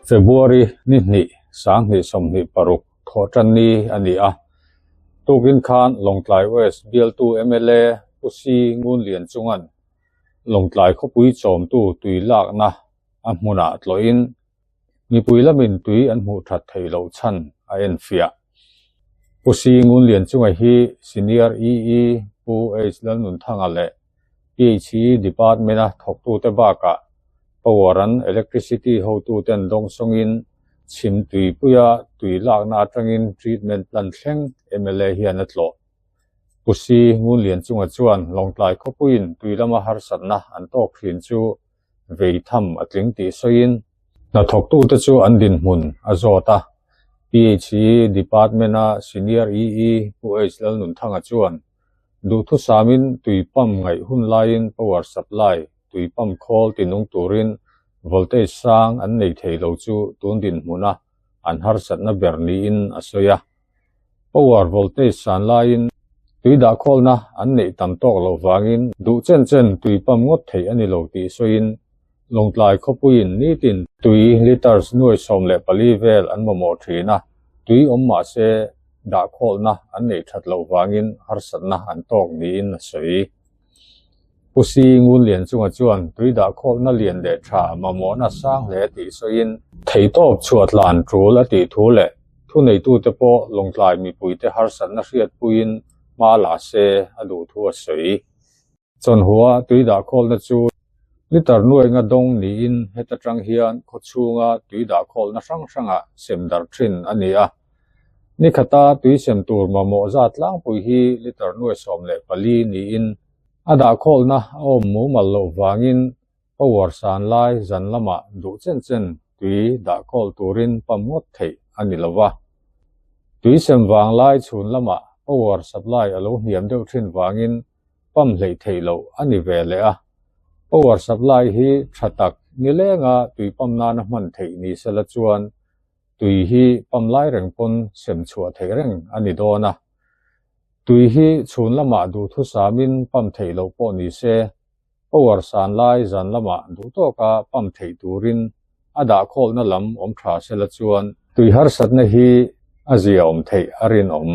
February ni hnih, 2026 Thawhtanni a ni a. Tukin khan Lawngtlai West bialtu mla Pu Si Ngunlian chungan Lawngtlai khawpui chawmtu tui lakna a hmunah tlawhin mipui lamin tui an hmuh that theih loh chhan a enfiah. Pu Si Ngunlian chunga hi Senior EE Pu H Lalnunthanga leh PHE Department-a thawktute bakah Power and Electricity hotuten dawngsawngin chhim tuipuia tui lakna atangin treatment plant thleng mla hian a tlawh. Pu Si Ngunlian chunga chuan Lawngtlai khawpuiin tui lama harsatna an tawk thin chu vei tham a tling tih sawiin hnathawktute chu an dinhmun a zawt a. PHE Department-a Senior EE Pu H Lalnunthanga chuan Duhthusamin tui pump ngaih hun laiin power supply, tui pump khawl tinung turin voltage sang an nei thei lo chu tun dinhmuna an harsatna ber niin a sawi a. Power voltage san laiin tui dahkhawlna an neih tam tawk loh vangin duh chen chen tui pump ngawt theih a ni lo tih sawiin Lawngtlai khawpuiin nitin tui litres nuai 14 vel an mamawh thin a, tui awm mah se dahkhawlna an neih that loh vangin harsatna an tawk niin a sawi. Pu Si Ngunlian chunga chuan tui dahkhawlna lian leh tha mamawhna sang hle tih sawiin, theihtawp chhuah tlan tul a tih thu leh thuneitute pawh Lawngtlai mipuite harsatna hriatpuiin hma la se a duh thu a sawi. Chawnhua tui dahkhawlna chu litre nuai nga dawng niin heta tang hian khawchhunga tui dahkhawlna hrang hrangah sem darh thin a ni a. Ni khata tui sem tur mamawh zat tlangpui hi litre nuai 14 niin a dahkhawlna a awm mumal loh vangin power san lai zan lamah duh chen chen tui dahkhawl turin pump ngawt theih a ni lova. Tui sem vang lai chhun lamah power supply a lo hniam deuh thin vangin pump hleih theih loh a ni ve leh a. Power supply hi tha tak nilenga tui pump nana hman theih ni sela chuan tui hi pump lai reng pawn sem chhuah theih reng a ni dawn a. Tui hi chhun lamah duhthusamin pump theih loh pawh ni se, power san lai zan lamah duh tawka pump theih turin a dahkhawlna lam awm tha sela chuan tui harsatna hi a zia awm theih a rinawm.